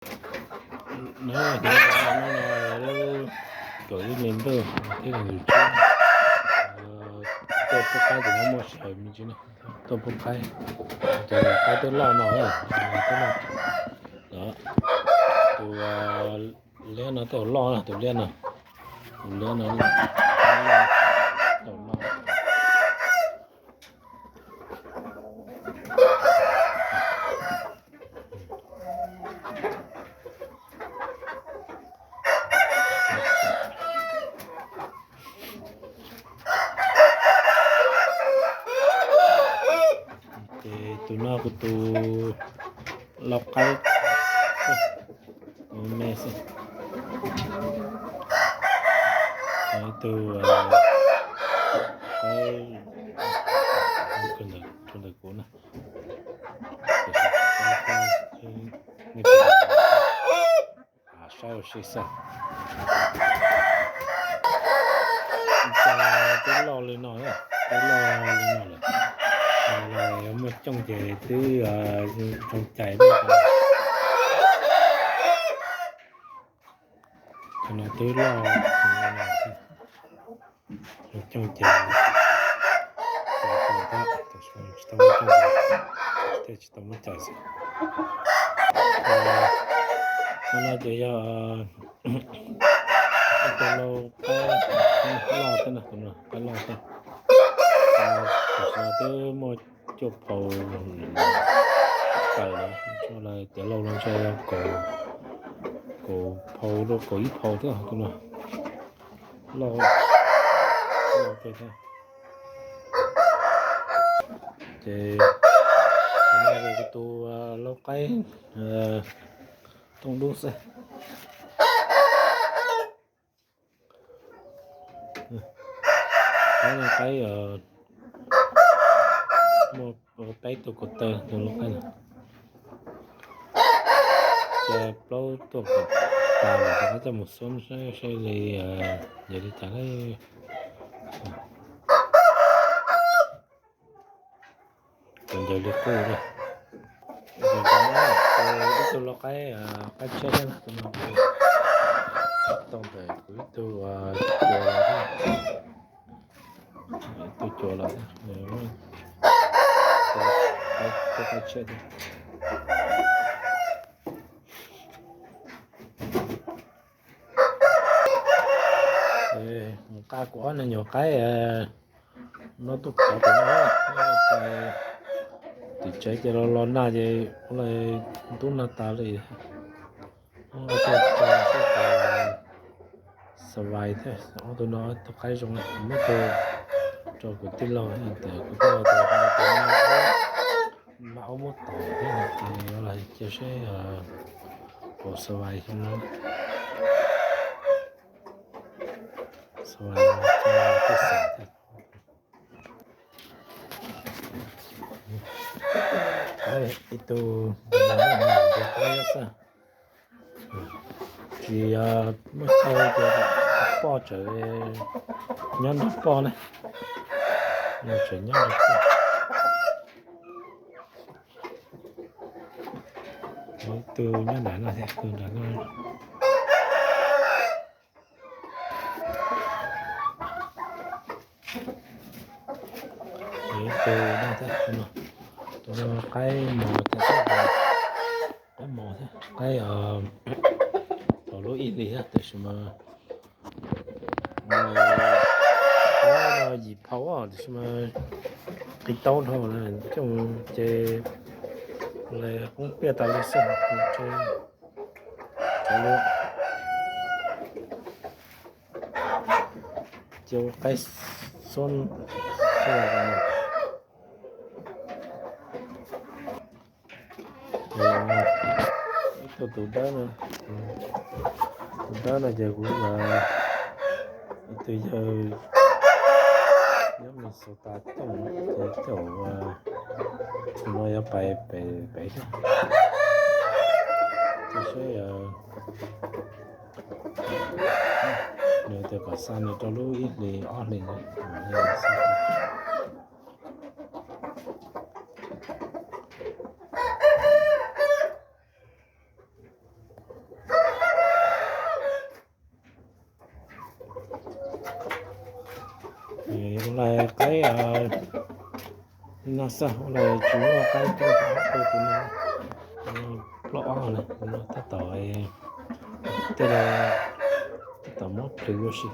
Cov ib me ntuj thiab tus tsib, tuaj pub qaib tus no muaj sij hawm me ntsis na, tuaj pub qaib, cov qaib twb loj no, twb loj, tus liab no twb loj na, tus liab no, tus liab no, tus loj. Ces tus no kuv tus lau qaib me xwb. Ib tug qaib rau ntawm kuv na. Saib ua si xwb. Twb loj li no, twb loj li no lawm. Muaj cooj ces twb zoo cais li. Cov no twb loj, muaj cooj ces tsis tau muaj cooj, thiaj tsis tau muaj cais xwb. Qhov no ces yog ib tug lau qaib loj thiab na, tus no qaib loj thiab. Tam sim no twb muaj cuaj phau tawm lawm, tiav lauj no ntshe yog kaum phau rau kaum ib phau thiab tus no. Loj, loj kawg thiab. Ces tus no yog kuv tus lau qaib tooj dub xwb. Qaib no qaib muaj peb tug ko taw tus lau qaib no. Ces plaub tuaj kom tas lawm, rov qab coj mus xub saib saib li, yog li cas na. Tus ncaws li qub na. Ib tug lau qaib, qaib tshiab thiab, tus no tau ntawm kuv ib tug cua los thiab. Ib tug cua los thiab. Tus qaib tshiab thiab. Mus nqa kuv ob niag nyuam qaib no tuaj kov tim no, tim tsev ces los los nag ces ua li ntub nag tas li. Xavais thiab, ob tug no tus qaib zoo, muab tus rau kuv tij laug tias kuv tij laug tias mas aub muab tom thiab ces los cia seb puas xavais xyoo no. Xavais no tej xav thiab. Ib tug ntawm no nws nce qaib xwb, tsis muaj chaw ces poj tseem nyob nrog poj ne, tseem nyob nrog poj. Ib tug nyob nram no thiab, tus nram no. Ib tug no thiab, tus no qaib mos thiab, qaib mos thiab, qaib tom lub ib hlis thiab, tiam sis mas qaib no yim phau tiam sis mas qis taub dhau na, coj mus ces lawv poob piaj tas li xwb. Ces ua qaib xub xwb. Ib tug tus dawb no, tus dawb no ces kuv ib tug yawg nyob Minnesota coj, ces caum tus no yuav pais pem thiab. Ces seb nws tias kom xa nws rau lub ib hlis ob hlis no. Qaib no xwb, ua li tsis muaj qaib coob, tus no plaub ob na, tus no tab tom, tej no tab tom muab plhws ua si.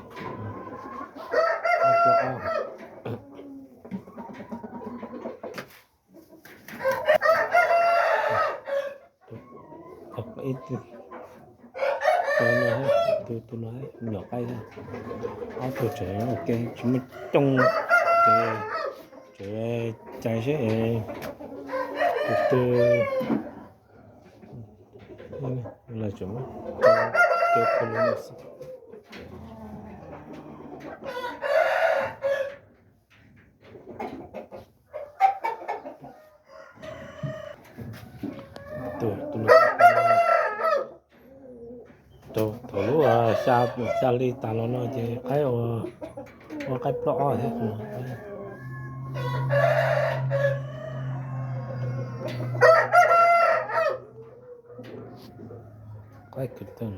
Plaub ob. Tus no, tus no nyuam qaib, ob tug tseem ua ke tsis muaj coob, ces tseem cais seb tus twg, lawv tseem muab cais qhov lus no xwb. Thaum lub xya hli tas los no ces qaib ua, ua qaib plaub ob thiab. Qaib kwv tij.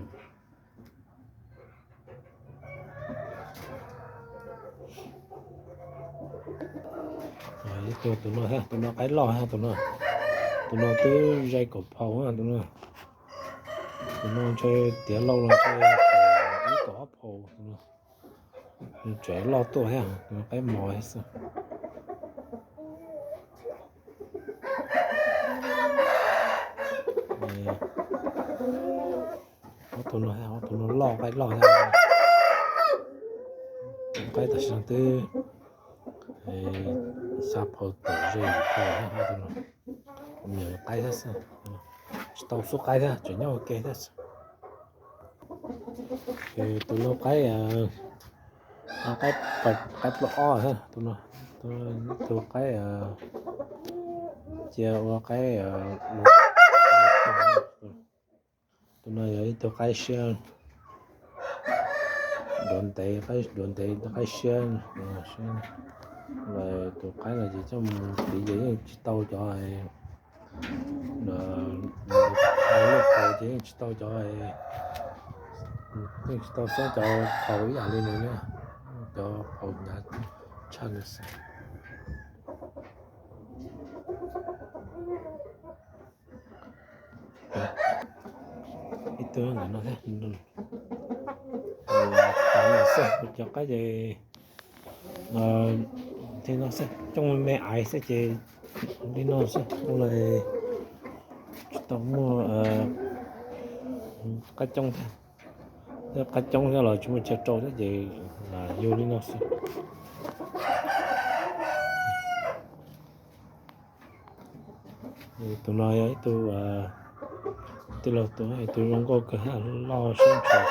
Ib tug tus no, tus no qaib loj, tus no, tus no twb ze kaum phaus, tus no, tus no ntshe tiav lauj los ntshe ib kaum ob phaus, tus no tseem loj tuaj thiab, tus no qaib mos thiab xwb. Ob tug no, ob tug no loj, qaib loj thiab. Qaib tam sim no twb xya phaus tawm ze yim phaus, me nyuam qaib thiab xwb, tsis tau xub qaib thiab, tseem nyob ua ke thiab xwb. Ces tus no qaib, qaib plaub ob thiab, tus no, tus qaib cia ua qaib, tus no yog ib tug qaib siab duav ntev, duav ntev, qaib siab. Tus qaib no ces coj mus tiv ces yeej tsis tau cov, lub phaus ces yeej tsis tau cov, yeej tsis tau xyab cov phaus ib yam li nws na, cov phaus hnyav tshaj nws xwb. Ib tug ntawm no thiab. Cov qaib ces li no xwb, coj me me aiv xwb ces li no xwb, ua li tsis tau muaj qaib coob thiab. Yog qaib coob thiab los tsis muaj chaw rau thiab ces yug li no xwb. Tus no yog ib tug tij laug tus, tus zoo nkauj kawg, loj siab ntsws.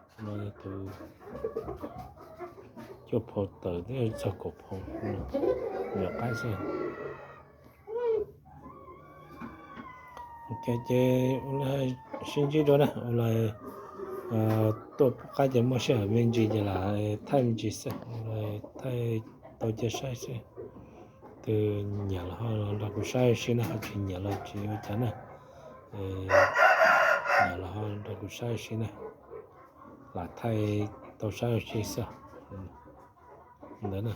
Tus no yog tus cuaj phaus tawm twb txog kaum phaus, nyuam qaib xwb. Ok, ces ua li sib ntsib dua na, ua li tuaj pub qaib ces muaj sij hawm me ntsis ces lam thaij me ntsis xwb, ua li thaij tau cia saib xwb. Tus nyiam los ho nrog kuv saib ua si na, ho tsis nyiam los tsis ua cas na. Nyiam los ho nrog kuv saib ua si na, lam thaij tau saib ua si xwb. Ntawd na.